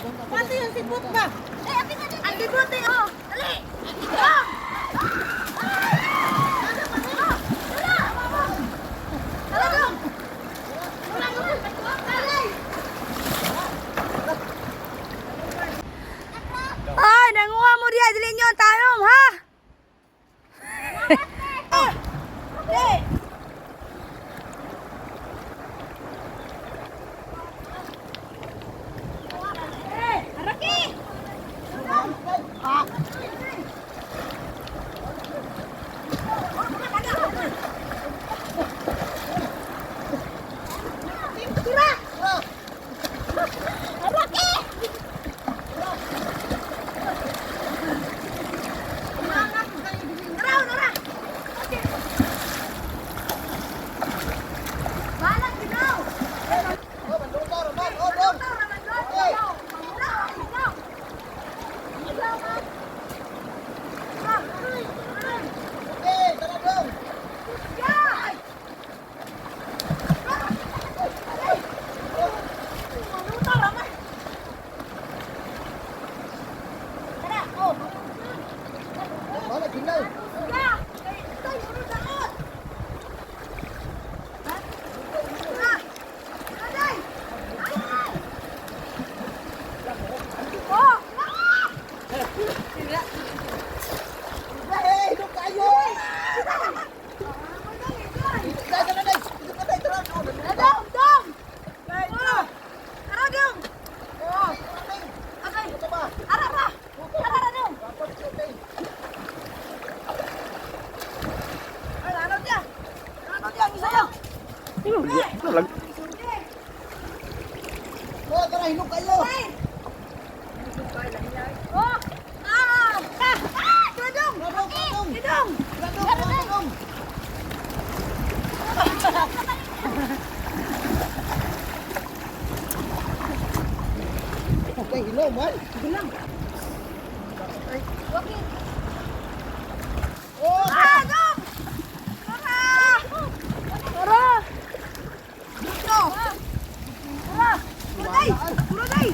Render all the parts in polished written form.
Pati yung sibot ba? Ang libot eh, oh. Dali! Dong! Tara, dong! Ay, nanguha mo diya dili nyo ang tanom, ha? Dali! Araki! Tira! Araki! Tara, tara! Balag, ginaw! Oh, manduto raman. Oh, dong. Okay. Okay, tara dong. Wala ginaw. Hey, dong kayo. Dai, tara dai. Dito dai, tara. Oh, Dong, dong! Tara, dong! Ito ba? Ara, ara! Ara, ara, dong! Dapat okay. Ara, ano diya? Ano diya? Ang isayo! Oh, tara hinog kayo. Oh! Ah! Ah! Ah! Tara, dong! Tara dong, tara dong. Dong! Tara dong, tara dong. Okay, hinog man. Oh, Ah, dong! Tara! Tara! Dito! Tara! Tara, day! Tara, day!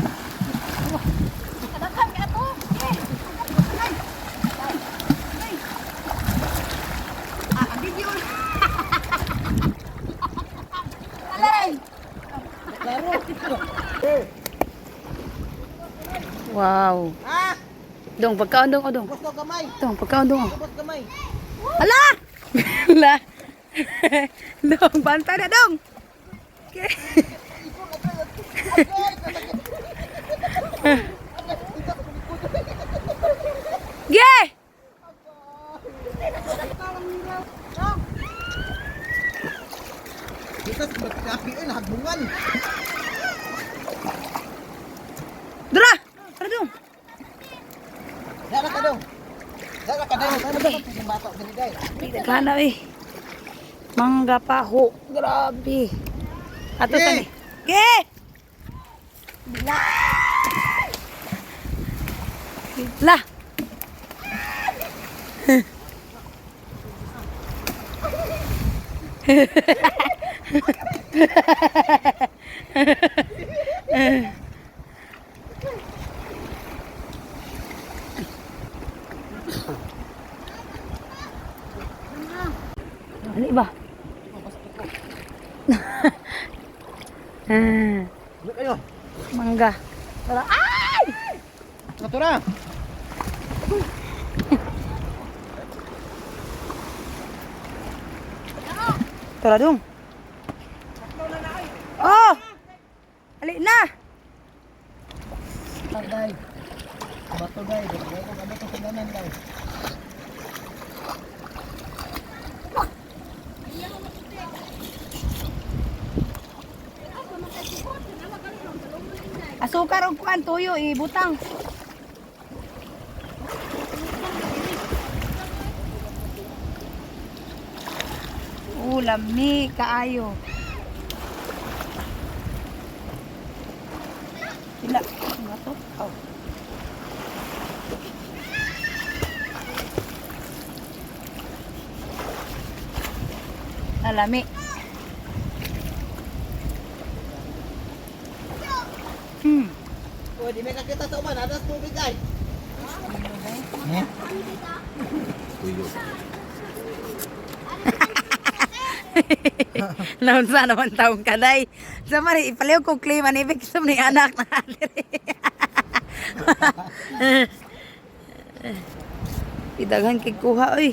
Kadaghan ka to! Eh! Day! Day! Day! Ah, ang video! Alay! Klaro. Wow. Ah, Dong, pagkaon dong, o dong. ubos ko gamay. Dong, pagkaon dong. Ubos gamay. Ala! Ala! Dong, bantay na dong. Okay. Ge! Dito sa kapi ay nahagbungan. Dra! Tara dong. Dara ka dong. Dara ka dong. Dara ka dong. Bata dili day. Daghan na eh. Mangga paho. Grabe. Ato Ge! sa ni. Ge! La. Ano iba? Ah, Ano kayo? mangga. Tara. Ay! Natura. Tara dong. Oh! Ali na! Day. Bato day. Day ko abot sa ganan day. Asukar og kuan tuyo ibutang. Lami kaayo. Pila ano to? Oh. Alami. Uy, di may kakita sa uban, adas tubig ay. Tuyo. Naunsa naman taong kaday. Sa mari ipaliw ko claim ani ibig sa ni anak na diri. Pidaghan kay kuha oy.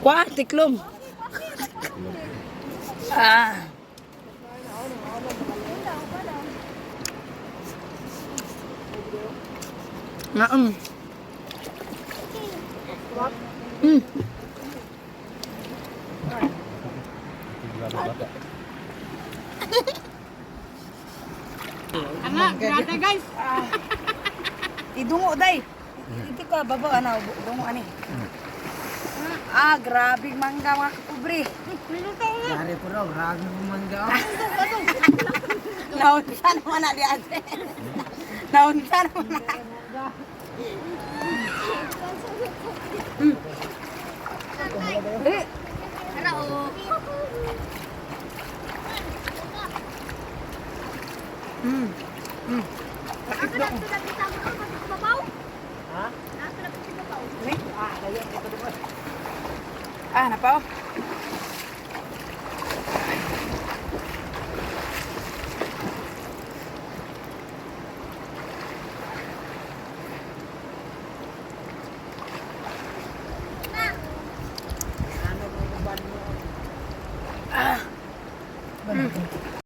Kwa tiklom. Ah. Naam. Anak, grabe guys. Idungo day. Ito ka baba ana dungo ani. Ah, grabe mangga mga kapobre. Dari po raw, grabe mo mangga. Naunsa naman na di ate. Naunsa naman na. Eh, Tara, oh. Ako na ito nakita mo ako sa babaw. Ha? Ako na sa babaw. Ah, napaw.